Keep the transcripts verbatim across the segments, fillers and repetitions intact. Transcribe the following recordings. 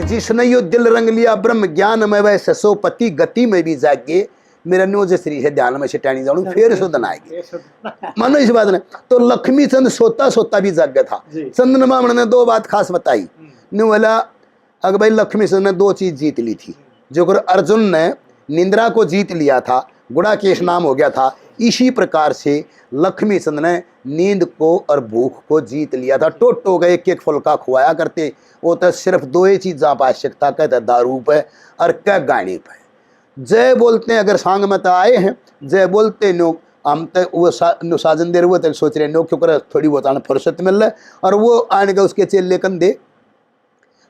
जिसने यो दिल रंग लिया ब्रह्म ज्ञान में, वह ससोपति गति में भी जागे। मेरा न्यू जसरी से ध्यान में सिटानी जाऊं, फिर सुधन आएगी। मानो इस बात ने, तो लक्ष्मी चंद सोता सोता भी जाग गया था। चंदन मामन ने दो बात खास बताई। न्यू वाला, अक भाई, लक्ष्मी चंद ने दो चीज जीत ली थी। जो कर अर्जुन ने निंद्रा को जीत लिया था, गुड़ाकेश नाम हो गया था, इसी प्रकार से लक्ष्मी चंद ने नींद को और भूख को जीत लिया था। टोटो का एक एक फुलका खुआया करते। वो तो सिर्फ दो ही चीजा पा सकता, कहते दारू पे और कह गाने पे। जय बोलते हैं, अगर सांग में तो आए हैं, जय बोलते नो, हम तो वो सा-, नो साजन दे रहे, वो तो सोच रहे नो, क्यों कर थोड़ी बहुत आने फुर्सत मिल रहा है। और वो आने का उसके चेले कंधे,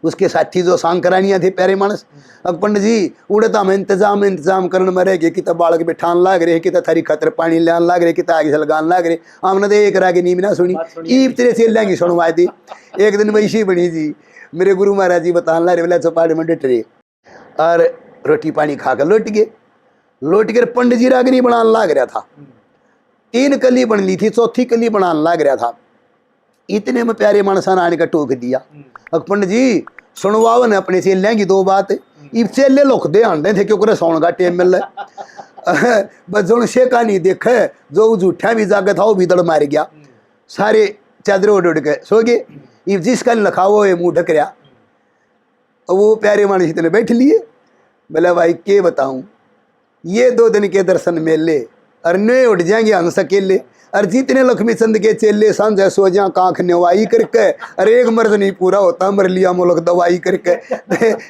उसके साथी जो सांग करानिया थे प्यारे मानस, अब पंडित जी, उड़े तो हम इंतजाम, इंतजाम करण में रह गए, कितना बालक बिठान लाग रहे, कितना थारी खातर पानी लान लाग रहे, कितना आगे से लगान लाग रहे। हमने तो एक रागे नीम ना सुनी, बात सुनी। ईब तेरे चेलियां की सुनवा दी। एक दिन वैसी बनी जी, मेरे गुरु महाराज जी बतान लाग रहे, बोले, चौपाड़ में डट रहे और रोटी पानी खा के लौट गए। लौट कर पंडित जी रागनी बनान लाग रहा था। तीन कली बन ली थी, चौथी कली बनान लाग रहा था। इतने में प्यारे मानसा ने आने का टोक दिया, अक पंडित जी, सुनवाओ ने अपने चेलियां की दो बात। इब चेले लुकदे आंदे थे, क्यों करे सौन का टेम मिल। बस जोन से का नहीं देखे, जो झूठा भी जागे था, वो भी दड़ मार गया। सारे चादर उड़ उड़ के सो गए। इब जिसका लखाओ, ये मुंह ढक रहा। वो प्यारे मानस इतने बैठ लिए। बोला, भाई, के बताऊं, ये दो दिन के दर्शन मेले, और न्योए उठ जाएंगे हंस अकेले। और जितने लक्ष्मी चंद के चेले सांझे सो जा कांख नवाई करके, और एक मर्ज नहीं पूरा होता, मर लिया मुल्क दवाई करके।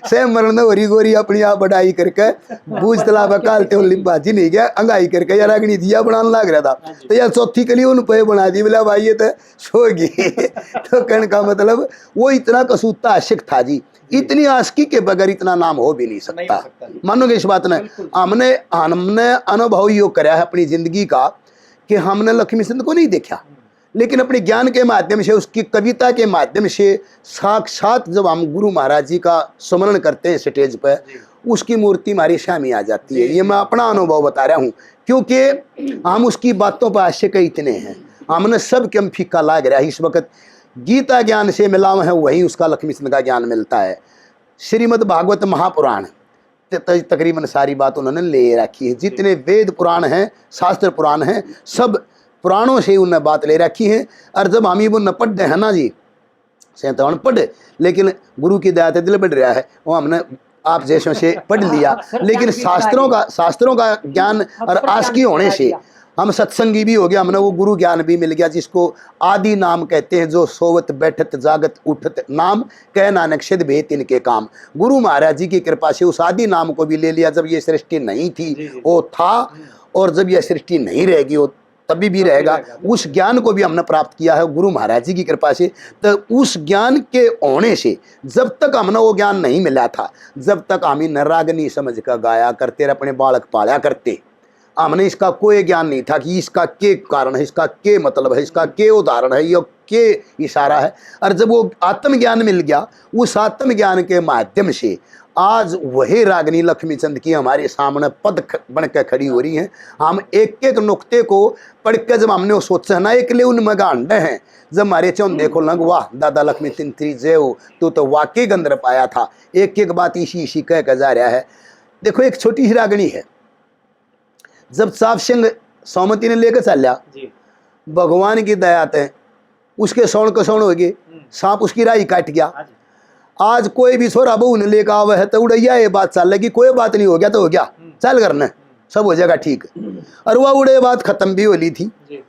सह मरण हो रही गोरी अपनी आप बढ़ाई करके, बूझ तलाब कालते हो लिम्बाजी नहीं गया अंगाई करके, यार अग्नि दिया बनाने लाग रहा था। तो यार चौथी कली उन पे बना दी, बोला, भाई, ये तो सो गई। तो कहने का मतलब, वो इतना कसूता आशिक था जी, इतनी आशिकी के बगैर इतना नाम हो भी नहीं नहीं सकता। हो सकता जी। मानोगे इस बात ने? बिल्कुल। हमने, हमने अनुभव यो करया है अपनी जिंदगी का कि हमने लक्ष्मी चंद को नहीं देखा, लेकिन अपने ज्ञान के माध्यम से, उसकी कविता के माध्यम से, साक्षात जब हम गुरु महाराज जी का स्मरण करते हैं स्टेज पर, जी। उसकी मूर्ति हमारे सामने आ जाती है। जी। ये मैं अपना अनुभव बता रहा हूँ, क्योंकि हम उसकी बातों पर आशिक इतने हैं, हमने सब के हम फीका लाग रहा है। इस वक्त गीता ज्ञान से मिलाव है, वही उसका लक्ष्मी चंद का ज्ञान मिलता है। श्रीमद् भागवत महापुराण, त-, त-, तकरीबन सारी बात उन्होंने ले रखी है। जितने वेद पुराण हैं, शास्त्र पुराण हैं, सब पुराणों से उन्होंने बात ले रखी है। और जब हम ये वो न पढ़ रहे हैं ना जी, से तो अनपढ़, लेकिन गुरु की दया से दिल बढ़ रहा है, वो हमने आप जैसों से पढ़ लिया। लेकिन शास्त्रों का, शास्त्रों का ज्ञान और आशिकी होने से हम सत्संगी भी हो गया, हमने वो गुरु ज्ञान भी मिल गया, जिसको आदि नाम कहते हैं, जो सोवत बैठत जागत उठत नाम, कह नानक सिद्ध भए तिनके काम। गुरु महाराज जी की कृपा से उस आदि नाम को भी ले लिया, जब ये सृष्टि नहीं थी, जी, जी। वो था, हम्म। और जब यह सृष्टि नहीं रहेगी, वो तभी भी तभी रहेगा। रहेगा। उस ज्ञान को भी हमने प्राप्त किया है गुरु महाराज जी की कृपा से। तो उस ज्ञान के होने से, जब तक हमने वो ज्ञान नहीं मिला था, जब तक हम ही न रागनी समझ कर गाया करते और अपने बालक पाला करते, हमने इसका कोई ज्ञान नहीं था कि इसका के कारण है, इसका के मतलब है, इसका के उदाहरण है, ये के इशारा है। और जब वो आत्मज्ञान मिल गया, उस आत्मज्ञान के माध्यम से आज वही रागनी लक्ष्मी चंद की हमारे सामने पद ख-, बन के खड़ी हो रही हैं। हम एक एक नुक्ते को पढ़ के जब हमने वो सोचा ना, एकले उनमें गांडे हैं, जब हमारे चौंधे खोलना, वाह, दादा लक्ष्मी चंद तेरी जय हो, तू तो वाकई गंधर्व आया था। एक एक बात इसी इसी कह के जा रहा है। देखो, एक छोटी सी रागनी है, जब चाप सिंह सौमती ने लेकर चल्या, जी। भगवान की दया ते उसके सौण कसौण हो गए, हम्म। सांप उसकी राही काट गया। हाँ जी। आज कोई भी छोरा बहू ने लेकर आवे है तो उड़ैया ये बात चाल कि कोई बात नहीं, हो गया तो हो गया, हम्म। चल करने, हम्म। सब हो जाएगा ठीक। हम्म। और वह उड़े बात खत्म भी हो ली थी। जी।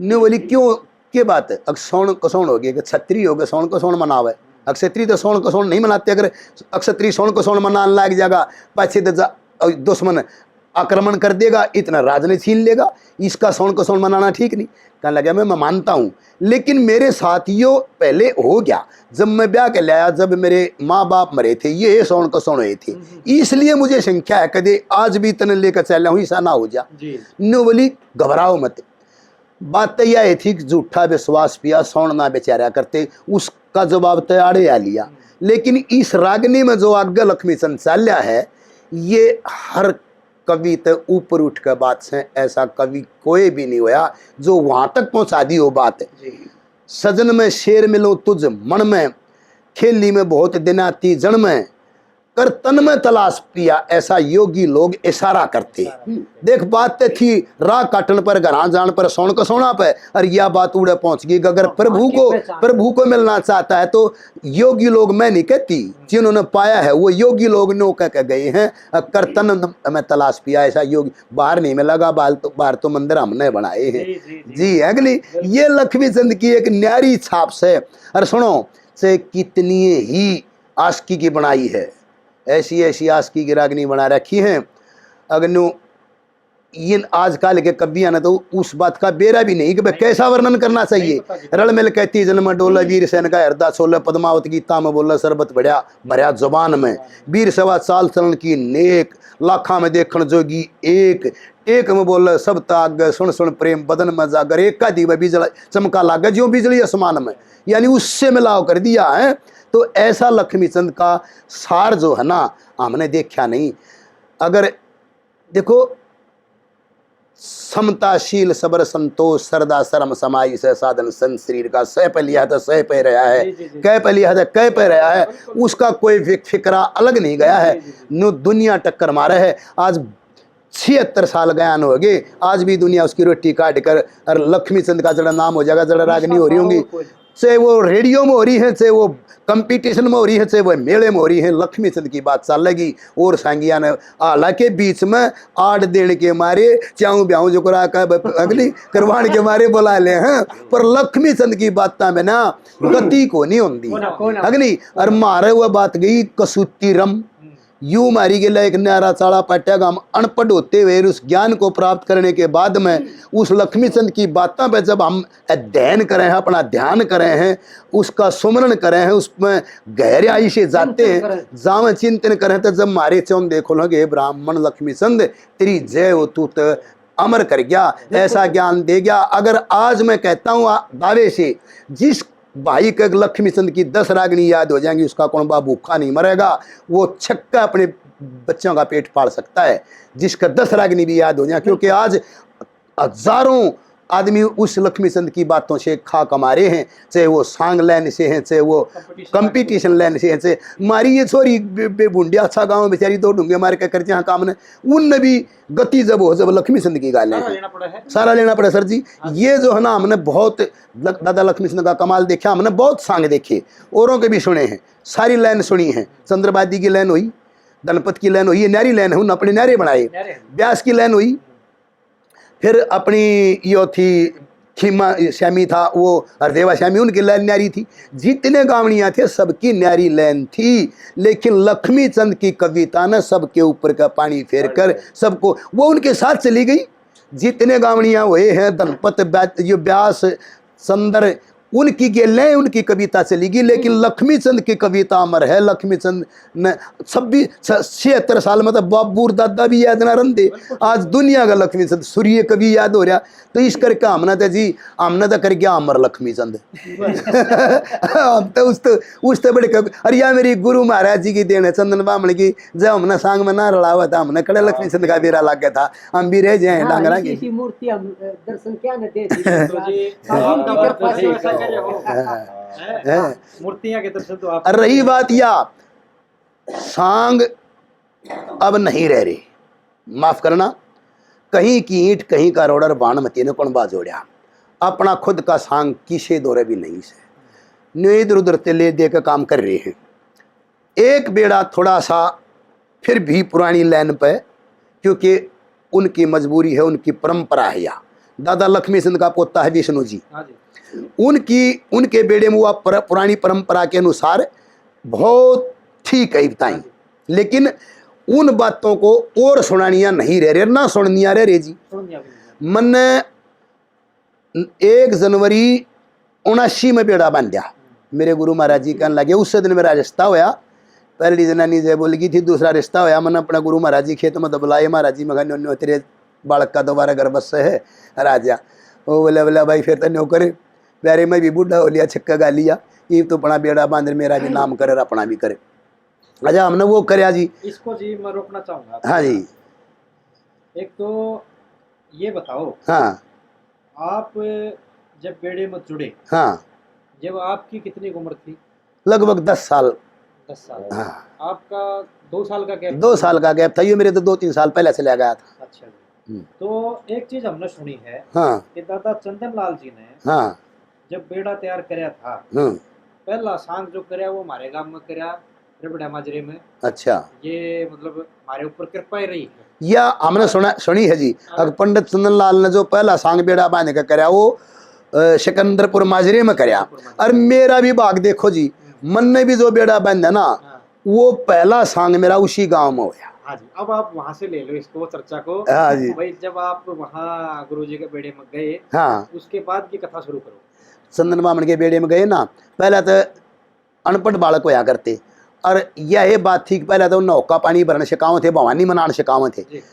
न्यू बोली, क्यों, के बात है? अक सौण कसौण हो गए, कि छत्री हो गए, सौण कसौण मनावे। अक छत्री तो सौण कसौण नहीं मनाते, अगर अक छत्री सौण कसौण मनाने लग जाएगा, पाछे तो जा-, दुश्मन आक्रमण कर देगा, इतना राज ने छीन लेगा, इसका सौण कसौण मनाना ठीक नहीं। कहने लगा, मैं, मैं मानता हूँ, लेकिन मेरे साथ यो पहले हो गया, जब मैं ब्याह के लाया, जब मेरे माँ बाप मरे थे, ये सौण कसौण हुए थे, हम्म। इसलिए मुझे शंका है, कदे आज भी तने लेकर चला हूँ, ऐसा ना हो जा। जी। न्यू बोली, घबराओ मत, बात तो यह थी कि झूठा विश्वास पिया, सौण ना बेचारा करते, उसका जवाब तो आड़े आ लिया। लेकिन इस रागनी में जो आगे लक्ष्मी चंद चाल्या है, ये हर कवि ते ऊपर उठ के बात से, ऐसा कवि कोई भी नहीं होया जो वहां तक पहुंचा दी हो बात। जी। सजन में शेर मिलो तुझ मन में, खेली में बहुत दिना ती जन में, कर तन में तलाश पिया, ऐसा योगी लोग इशारा करते। हम्म। देख, बात ते थी राह काटन पर, घरां जान पर, सौण कसौणा पे, और या बात उड़े पहुंच गई कि अगर हाँ, प्रभु आपकी को, पहचान। प्रभु को मिलना चाहता है तो योगी लोग मैं नहीं कहती, जिन्होंने पाया है वो योगी लोग नो कह के गए हैं। अ, कर तन में तलाश पिया, ऐसा योगी बाहर नहीं मिलेगा, बाहर तो, बाहर तो मंदिर हमने बनाए हैं। जी, जी, जी। जी, है कि नहीं? बिल्कुल। ये लक्ष्मी चंद की एक न्यारी छाप से। और सुनो, से कितनी ही आशिकी की बनाई है, ऐसी ऐसी आशिकी की रागनी बना रखी है। अगनु इन आजकल के कवियां ने तो उस बात का बेरा भी नहीं कि भाई नहीं। कैसा वर्णन करना चाहिए। नहीं पता जी। रल मिल कहती जन्म डोले, वीर सैन का हृदय छोले, पद्मावत गीता में बोले शरबत भरया, भरया जुबान में। वीर सवा चाल चलन की नेक, लाखा में देखण जोगी एक, टेक में बोले सब ताग, सुन सुन प्रेम बदन में जागर, एक का दीवा बिजली चमका लागे, जो बिजली आसमान में, यानी उससे मिलाव कर दिया है। तो ऐसा लक्ष्मी चंद का सार जो है ना, हमने देखा नहीं। अगर देखो, समता शील सबर संतोष, सरदा शर्म समाई से, साधन संत शरीर का, सह पे लिया तो सह पे रहा है, जी, जी, जी। कह पे लिया तो कह पे रहा है, बिल्कुल। उसका कोई फिक-, फिक्रा अलग नहीं गया है। जी, जी, जी। नु दुनिया टक्कर मारे है। आज छिहत्तर साल गयान हो गए, आज भी दुनिया उसकी रोटी काट कर, और लक्ष्मी चंद का जड़ा नाम हो जाएगा, जड़ा रागनी हो रही होंगी। कोई चाहे वो रेडियो में हो रही है, चाहे वो कंपटीशन में हो रही है, चाहे वो मेले में हो रही है, लक्ष्मी चंद की बात चलेगी। और सांगिया ने हालांकि बीच में आड़ देने के मारे, चाऊ ब्याऊ जो करा का ब-, अगली करवान के मारे बुला ले हैं, पर लक्ष्मी चंद की बात में ना गति को नहीं होती। कोना, कोना। अगली, और मारे हुआ बात गई कसूती रम। यू म्हारी गेला एक न्यारा चाला पाट्या, हम अनपढ़ होते हुए उस ज्ञान को प्राप्त करने के बाद में उस लक्ष्मी चंद की बातों पे जब हम अध्ययन करें हैं, अपना ध्यान करें हैं, उसका सुमरण करें हैं, उसमें गहराई से जाते चिंतन हैं, करें। जावे चिंतन करें, तो जब म्हारे चौन देखो लगे, "हे ब्राह्मण लक्ष्मी चंद, तेरी जय हो, तू तो अमर कर गया, बिल्कुल। ऐसा ज्ञान दे गया।" अगर आज मैं कहता हूँ आ-, दावे से, जिस भाई के लक्ष्मी चंद की दस रागनी याद हो जाएंगी, उसका कौन बा भूखा नहीं मरेगा, वो छक्का अपने बच्चों का पेट पाल सकता है, जिसका दस रागनी भी याद हो जाए। क्योंकि आज हजारों आदमी उस लक्ष्मी चंद की बातों से खा कमा रहे हैं, चाहे वो सांग लाइन से हैं, चाहे वो कंपटीशन लाइन से हैं, चाहे हमारी ये छोरी बे-, बेभुंडिया अच्छा गाँव बेचारी दो ढूंगे मार के करते हैं काम ने, उनने भी गति जब हो, जब लक्ष्मी चंद की गालें सारा हैं। लेना पड़ा है। सारा लेना पड़ा सर जी। हाँ। ये जो है ना, हमने बहुत लक-, दादा लक्ष्मी चंद का कमाल देखा, हमने बहुत सांग देखे, औरों के भी सुने हैं, सारी लाइन सुनी है। चंद्रबादी की लाइन हुई, धनपत की लाइन हुई, ये न्यारी लाइन है, उन्होंने अपने न्यारे बनाए। न्यारे हैं। ब्यास की लाइन हुई, फिर अपनी यो थी खीमा श्यामी था, वो हरदेवा श्यामी, उनकी लाइन न्यारी थी। जितने गावणियाँ थे, सबकी न्यारी लाइन थी, लेकिन लक्ष्मी चंद की कविता ने सबके ऊपर का पानी फेर कर सबको, वो उनके साथ चली गई। जितने गावणियाँ हुए हैं, धनपत, ब्या-, यो ब्यास, चंद्र, उनकी गेले उनकी कविता चली गई, लेकिन लक्ष्मी चंद की कविता अमर है। लक्ष्मी चंद ने छब्बीस, छ-, छिहत्तर साल में तो बाबू और दादा भी याद ना रहंदे। आज दुनिया का लक्ष्मी चंद सूर्य कवि याद हो रहा, तो इस करके हमने तो जी, हमने तो कर गया अमर लक्ष्मी चंद। हम तो उस तो, उस तो बड़े कवि। अरे या मेरी गुरु महाराज जी की देन है, चंदन बामण की, जब हमने सांग में ना रलावा था, हमने कड़े लक्ष्मी चंद का बेरा लग गया था, हम भी रह जाए हाँ, डांगरा ऐसी की। ऐसी मूर्ति हम, अ, दर्शन क्या न दे दी। तो जी, साबुन की कृपा से ऐसा करे हो। हाँ। हैं? हाँ, मूर्तियां के दर्शन तो आप और रही बात या, सांग अब नहीं रह रही, माफ करना, कहीं की ईंट कहीं का रोड़ा, बाण मती ने कौन बा जोड़या, अपना खुद का सांग किसे दौरे भी नहीं से, न्यू इधर उधर ते ले दे के काम कर रहे हैं। एक बेड़ा थोड़ा सा फिर भी पुरानी लाइन पे, क्योंकि उनकी मजबूरी है, उनकी परंपरा है या। दादा लक्ष्मी चंद का पोता है विष्णु जी। हाँ जी। उनकी, उनके बेड़े में वह पर-, पुरानी परंपरा के अनुसार बहुत ठीक है बताई, हाँ जी। लेकिन उन बातों को और सुनानिया नहीं रह रहे, ना सुननिया रह रहे जी। सुननिया भी नहीं। मन्ने एक जनवरी उनासी में बेड़ा बांध्या। मेरे गुरु महाराज जी कहने लगे, उस दिन मेरा रिश्ता होया। पहली जनानी जय बोल गई थी, दूसरा रिश्ता होया। मैंने अपना गुरु महाराज जी खेत में तो बुलाए, महाराज जी, मैं कहा, "न्यो, न्यो, तेरे बालक का दोबारा गर्भ से है राजा।" वो बोला, "बोला भाई, फिर तो न्यो करे, प्यारे, मैं भी बूढ़ा हो लिया, छक्का गा लिया, ये तो अपना बेड़ा बांध, मेरा भी नाम करे और अपना भी करे।" अच्छा, हमने वो करया जी। इसको जी मैं रोकना चाहूंगा। हाँ जी। एक तो ये बताओ, हाँ। आप जब बेड़े में जुड़े, हाँ। जब आपकी कितनी उम्र थी? लगभग दस साल। दस साल। हाँ। आपका दो साल का गैप? दो साल का गैप था, ये मेरे तो दो तीन साल पहले चला गया था। अच्छा जी। हम्म। तो एक चीज हम ना सुनी है हाँ। कि दादा चंदन लाल जी ने हाँ। जब बेड़ा तैयार करया था, हम्म। पहला सांग जो करया वो हमारे गांव में करया, रबड़ा माजरे में। अच्छा। ये मतलब हमारे ऊपर कृपा ही रही है। या हमने सुना, सुनी है जी। अग पंडित चंदन लाल ने जो पहला सांग बेड़ा बांध के करया, वो अ, सिकंदरपुर माजरे में करया। और मेरा भी भाग देखो जी, मन्ने भी जो बेड़ा बांधा ना, हाँ। वो पहला सांग मेरा उसी गांव में होया। हाँ जी, अब आप वहां से ले लो इसको, चर्चा को। हाँ जी। भाई, जब आप वहाँ गुरु जी के बेड़े में गए, हाँ। उसके बाद की कथा शुरू करो। चंदन बामण के बेड़े में गए ना, पहले तो अनपढ़ बालक होया करते, और यह बात थी कि पहले तो नौका पानी भरण सिखावे थे, भवानी मनान सिखावे थे। जी।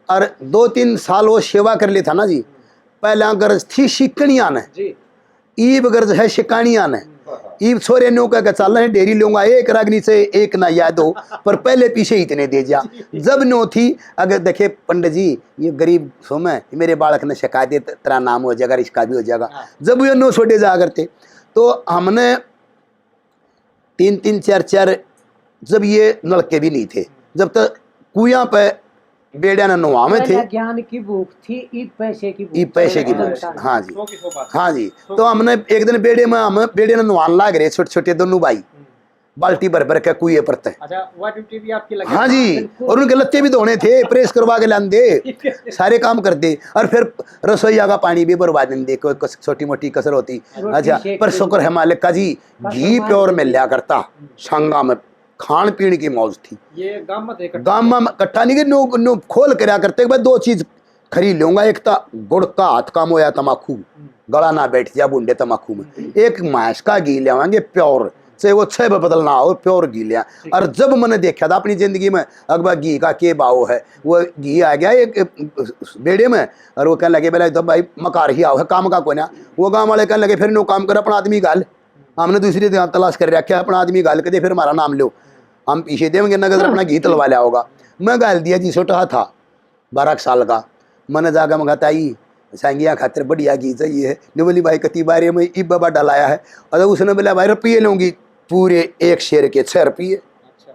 और दो तीन साल वो सेवा कर लेता ना जी, पहला गरज थी सीखनिया ने, जी। ईब गरज है सिखानिया ने। ईब छोरे न्यू कह के चल रहे, डेरी लूंगा, एक रागनी से एक ना याद हो, पर पहले पीछे इतने दे जा। जब न्यू थी, अगर देखे पंडित जी, ये गरीब सो मैं, मेरे बालक ने सिखा दे, तेरा नाम हो जाएगा, इसका भी हो जाएगा। हाँ। जब ये न्यू छोड़े जा करते, तो हमने तीन तीन चार चार, जब ये नलके भी नहीं थे, जब तक कुआं पे बेड़िया ने नहावे थे। पहला ज्ञान की भूख थी, इब पैसे की भूख। इब पैसे की भूख। संतान। हाँ जी। सौ की सौ बात। हाँ जी। तो हमने एक दिन बेड़े में, हम बेड़े ने नहान लाग रहे, छोटे छोटे दोनों भाई, बाल्टी भर भर के कुएं पर थे। अच्छा, वाटर ड्यूटी भी आपकी लगी? हाँ जी। और उनके लत्ते भी धोने थे, प्रेस करवा के लांदे, सारे काम करते। और फिर रसोईया का पानी भी भरवा देंदे, कोई कस-, छोटी मोटी कसर होती। रोटी अच्छा, शेक पर भी। शुक्र है मालिक का जी, घी प्योर मिल लिया करता। संगा में खान पीन की मौज थी। ये गांव में थे इकट्ठा? गांव में इकट्ठा नहीं, न्यू न्यू खोल करया करते, भाई दो चीज खरीद लूंगा, एक तो गुड़ का हाथ काम होया तमाकू, गला ना बैठ जा बूंडे तमाकू में, एक म्हैंस का घी लेवांगे प्योर, चाहे वो छह बदल ना हो, प्योर घी लिया। और जब मैंने देखा था अपनी जिंदगी में, अकबर घी का के भाव है, वो घी आ गया एक बेड़े में, और वो कहने लगे, "बेला तो भाई मकार ही आओ है, काम का कोना।" वो गांव वाले कहने लगे, "फिर नो काम कर, अपना आदमी घाल, हमने दूसरी जगह तलाश कर रखा है, अपना आदमी घाल के दे, फिर हमारा नाम लो, हम पीछे देंगे नगद, अपना घी तलवा लिया होगा।" मैं घाल दिया जी, छोटा था, बारह साल का। मैंने जाकर मंगाता ही, सांगिया खातिर बढ़िया घी चाहिए। ने बोली, "भाई, कति बारे में इब बाबा डलाया है?" और उसने बोला, "भाई, रुपये लूंगी पूरे एक शेर के, छह रुपये,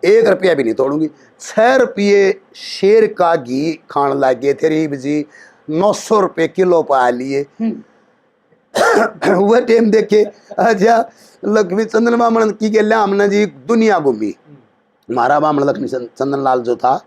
एक रुपया भी नहीं तोड़ूंगी।" छह रुपये शेर का घी खान लग गए थे रीब जी, नौ सौ रुपये किलो पा लिए। वह टाइम देखे, अच्छा, लक्ष्मी चंद्रमा मन की गेल्या हमने जी दुनिया घूमी। हमारा बामण लक्ष्मी चंद-, चंदन लाल जो था,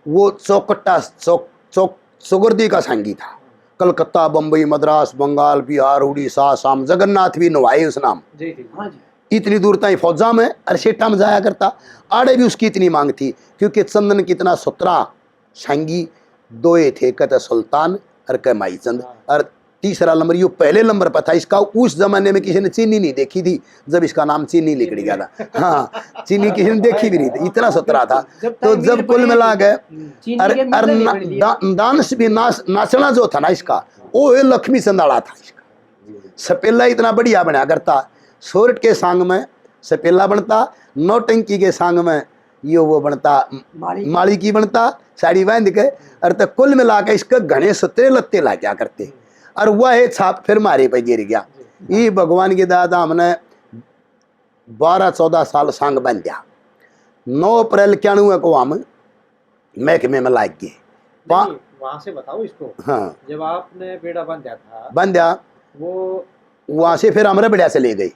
वो चौकट्टा, चौक, चौक, चौगर्दी का सांगी था। कलकत्ता, बम्बई, मद्रास, बंगाल, बिहार, उड़ीसा, आसाम, जगन्नाथ भी नवाए उस नाम। जी, जी। हाँ जी। इतनी दूर ताई फौजा में और सेठा में जाया करता। आड़े भी उसकी इतनी मांग थी, क्योंकि चंदन कितना सुथरा सांगी, दोए थे, कहते सुल्तान और कह माईचंद। और तीसरा नंबर यो पहले नंबर पर था इसका। उस जमाने में किसी ने चीनी नहीं देखी थी, जब इसका नाम चीनी लिख गया था। हाँ, चीनी किसी ने देखी भी नहीं थी, इतना सुथरा था। तो जब कुल मिला के चीनी के मिलने ना, निकल लिया। डा-, डांस भी, नाच, नाचना जो था ना इसका, वो ये लक्ष्मी चंदाला था इसका। सपेला इतना बढ़िया बना करता, सोरठ के सांग में सपेला बनता, नौटंकी के सांग में यो वो बनता, माली। माली की बनता, साड़ी बांध के। और तो कुल मिला के इसके घने सुतरे लत्ते लाग्या करते। और वह छाप फिर मारे पे गिर गया। ये भगवान की दया था, हमने बारह चौदह साल सांग बांध्या। नौ अप्रैल इक्यानवे को हम महकमे में लाग गए। पा- नहीं, वहां से बताओ इसको। हाँ। जब आपने बेड़ा बांधा था, बांध्या। वो वहां से फिर हम रबड़िया चले गए।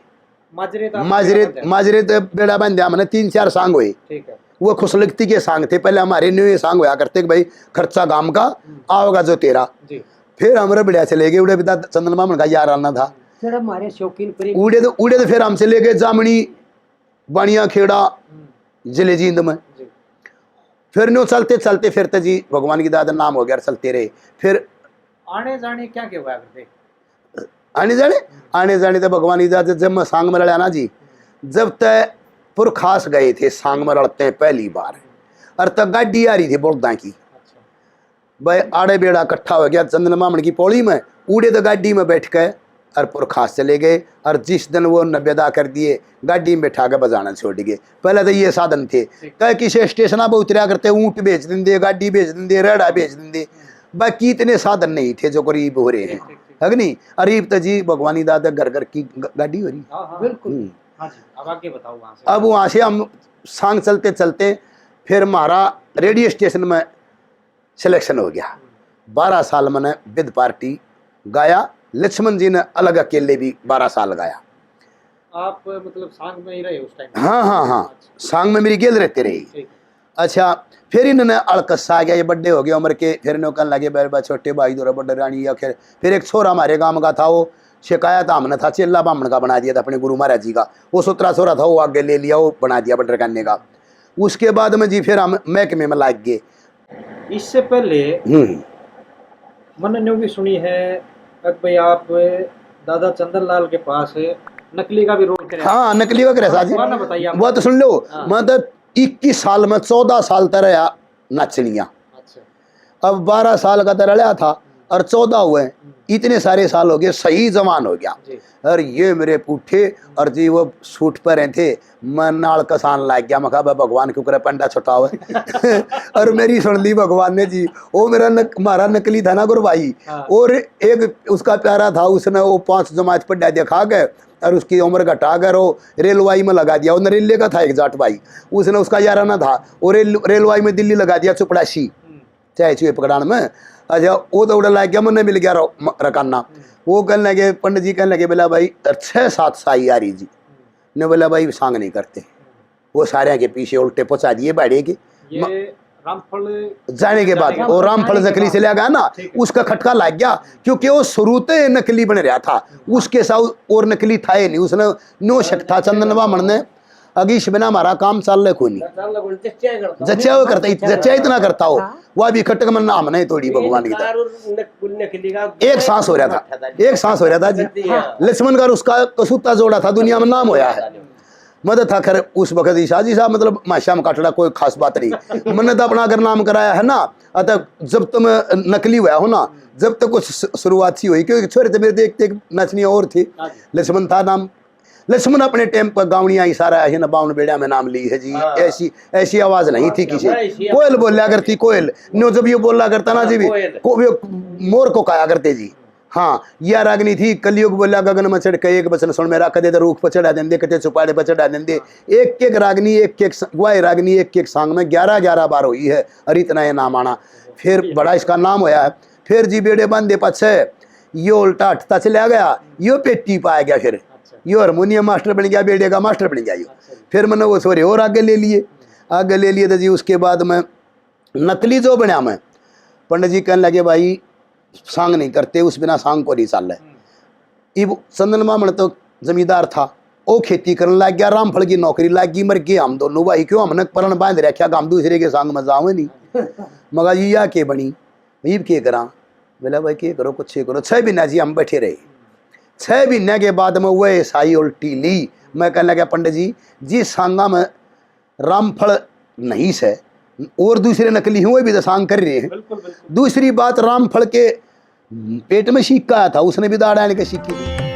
माजरे था, माजरे, बांधा था। माजरे ते बेड़ा बांध्या, मैंने तीन चार सांग हुए। ठीक है। वो खुशलगती के सांग थे। पहले हमारे न्यू ये सांग होया करते कि भाई, खर्चा गांव का, आओगा जो तेरा। जी। फिर हम रबड़िया चले गए, उड़े भी दा-, चंदन मामन का यार आना था। फिर हमारे शौकीन प्रेमी उड़े तो, उड़े तो फिर हम चले गए जामनी, बानिया खेड़ा, हम्म, जिले जींद में। जी। फिर न्यू चलते चलते फिर तो जी भगवान की दाद नाम हो गया, चलते रहे। फिर आने जाने क्या क्या हुआ करते? आने जाने, आने जाने तो भगवान की दाद, जब मैं सांग में रला ना जी, जब तक पुरखास गए थे सांग में रलते हैं पहली बार, और तब गाड़ी आ रही थी बलदा की। अच्छा। भाई आड़े बेड़ा इकट्ठा हो गया चंदन मामन की पौड़ी में, उड़े तो गाड़ी में बैठ के और पुरखास चले गए। और जिस दिन वो नब्बे दा कर दिए, गाड़ी में बैठा के बजाना छोड़ गए। पहले तो ये साधन थे, कह किसी स्टेशन पर उतरया करते, ऊँट बेच देंदे, गाड़ी बेच देंदे, रेड़ा बेच देंदे, बाकी इतने साधन नहीं थे जो गरीब हो रहे हैं, ठीक, ठीक, ठीक। है कि नहीं? और इब तो जी भगवान की दाद घर घर की ग-, गाड़ी हो रही। हाँ, हाँ। बिल्कुल। हम्म। हाँ जी, अब आगे बताओ वहां से। अब वहां से हम सांग चलते चलते फिर म्हारा रेडियो स्टेशन में सिलेक्शन हो गया। बारह साल मैंने विद पार्टी गाया। लक्ष्मण जी ने अलग अकेले भी बारह साल गाया। आप मतलब सांग में ही रहे उस टाइम? हाँ हाँ हाँ, सांग में मेरी गेल रहते रही। ठीक। अच्छा, फिर इन्होंने अलकस आ गया, ये बड़े हो गए उम्र के, फिर इन्होंने कहने लगे, "मेरे बा छोटे भाई दो बड़े रानी।" या फिर फिर एक छोरा हमारे गांव का था, वो शिकायत हमने था, चेला बामण का बना दिया था अपने गुरु महाराज जी का। वो सुतरा छोरा था, वो आगे ले लिया, वो बना दिया बटर करने का। उसके बाद में जी फिर हम महकमे में लाग गए। इससे पहले हम्म। मैंने न्यू भी सुनी है कि भाई आप दादा चंदन लाल के पास नकली का भी रोल करे। हाँ, नकली का करे साहब जी। वह ना बताइए आप। वो तो सुन लो, हाँ। मतलब इक्कीस साल में चौदह साल तक रहा नाचनिया। अच्छा। अब बारह साल का तो रहा था और चौदह हुए, इतने सारे साल हो गए, सही जवान हो गया। जी। और ये मेरे पूठे और जी वो सूट पहरे थे, मैं नाल कसान लाग गया। मैं कहा, "बे भगवान क्यों करे पंडा छुटावे।" और मेरी सुन ली भगवान ने जी। वो मेरा नक, म्हारा नकली था ना गुरु भाई, हाँ। और एक उसका प्यारा था, उसने वो पांच जमात पढ़ा दिखा के और उसकी उम्र घटा कर वो रेलवाई में लगा दिया। वो नरेले का था एक जाट भाई, उसने उसका याराना था, वो रेल रेलवाई में दिल्ली लगा दिया चपड़ासी, हम्म। चाहे चूहे पकड़ान में। अच्छा, वो तो उड़ा लाग गया, मन्ने मिल गया रो-, म-, रकाना। वो कहने लगे, पंडित जी कहने लगे, "बोला भाई, छः सात साई आ रही जी।" ने बोला, "भाई, सांग नहीं करते।" वो सारे के पीछे उल्टे पहुंचा दिए भाड़े के। ये रामफल जाने के बाद जाने वो के रामफल बाद। नकली चला गया ना, ठीक है। उसका खटका लग गया, क्योंकि वो शुरू ते नकली बन रहा था। उसके साथ और नकली था ही नहीं, उसने नो शक था चंदन बामण ने, "अगीश बिना हमारा काम चाल ले कोनी।" जच्चा वो करता, जच्चा इतना करता हो, वह भी खटक मन हमने तोड़ी भगवान की तरह। एक सांस हो रहा था, एक सांस हो रहा था जी। लक्ष्मण का और उसका कसूता जोड़ा था, दुनिया में नाम होया है। मदद था खैर उस वक्त ईसा जी साहब, मतलब माशा में काटड़ा कोई खास बात नहीं। मैंने तो अपना अगर नाम कराया है ना, अतः जब तुम नकली हुआ हो ना, जब तक कुछ शु-, शुरुआत सी हुई, क्योंकि छोरे थे मेरे, देख देख नचनिया और थी। हाँ जी। लक्ष्मण था नाम। लक्ष्मण अपने टाइम पर गावनिया ही सारा है ना, बावन बेड़ा में नाम ली है जी। हाँ। ऐसी ऐसी आवाज नहीं थी हाँ, किसी। ऐसी आवाज कोयल बोल्या करती कोयल, न्यो जब ये बोला करता ना जी भी, कोयल। को, वो मोर को कहा करते जी। हाँ, यह रागनी थी, कलयुग बोला गगन में चढ़ के एक बचन सुन मेरा, कदे तो रूख पर चढ़ा देंदे, कदे चुपाड़े पर चढ़ा देंदे। एक एक रागनी, एक एक स-, वाह रागनी एक एक सांग में ग्यारह ग्यारह बार हुई है और इतना ये नाम आना। फिर बड़ा इसका नाम होया है। फिर जी बेड़े बांधे पाछे, यो उल्टा हटता चला गया, यो पेटी पाया गया। फिर अच्छा। यो हारमोनियम मास्टर बन गया, बेड़े का मास्टर बन गया यो। अच्छा जी। फिर मैंने वो छोरे और आगे ले लिए, आगे ले लिए तो जी उसके बाद में नकली जो बनया मैं, पंडित जी कहने लगे, "भाई, सांग नहीं करते, उस बिना सांग को नहीं चाले।" हम्म। इब चंदन बामण तो जमींदार था, वो खेती करने लग गया, रामफल की नौकरी लग गई, मर गए हम दोनों भाई, क्यों हमने प्रण बांध रखा कि हम दूसरे के सांग में जावे नहीं। मगर ये या के बनी, इब के करा? बोला, "भाई, के करो, कुछ ही करो।" छह महीना जी हम बैठे रहे। छह महीने के बाद में वह साई उल्टी ली। मैं कहने लगा, "पंडित जी, जिस सांगा में रामफल नहीं से और दूसरे नकली हुए भी तो सांग कर रहे हैं।" बिल्कुल, बिल्कुल। दूसरी बात, रामफल के पेट में सीख का आया था, उसने भी दाड़ आने के सीखी थी।